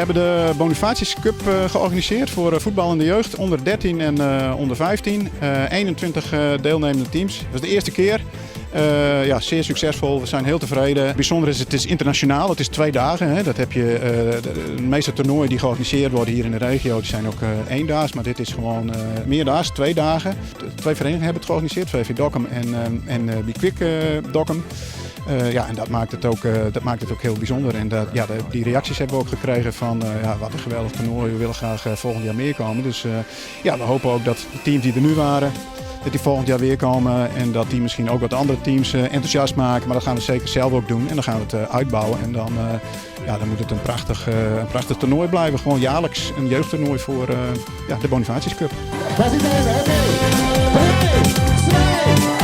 hebben de Bonifatius Cup georganiseerd voor voetballende jeugd onder 13 en onder 15. 21 deelnemende teams. Dat is de eerste keer. Ja, zeer succesvol. We zijn heel tevreden. Bijzonder is het is internationaal. Het is 2 dagen. Hè. Dat heb je, de meeste toernooien die georganiseerd worden hier in de regio, die zijn ook eendaags. Maar dit is gewoon meerdaags, 2 dagen. Twee verenigingen hebben het georganiseerd. VV Dokkum en Be Quick Dokkum. Ja, en dat maakt het ook heel bijzonder. En dat, ja, die reacties hebben we ook gekregen van ja, wat een geweldig toernooi. We willen graag volgend jaar meer komen. Dus ja, we hopen ook dat de teams die er nu waren, dat die volgend jaar weer komen. En dat die misschien ook wat andere teams enthousiast maken. Maar dat gaan we zeker zelf ook doen. En dan gaan we het uitbouwen. En dan, ja, dan moet het een prachtig toernooi blijven. Gewoon jaarlijks een jeugdtoernooi voor, ja, de Bonifatius Cup. Daar zit hij, oké. 3, 2,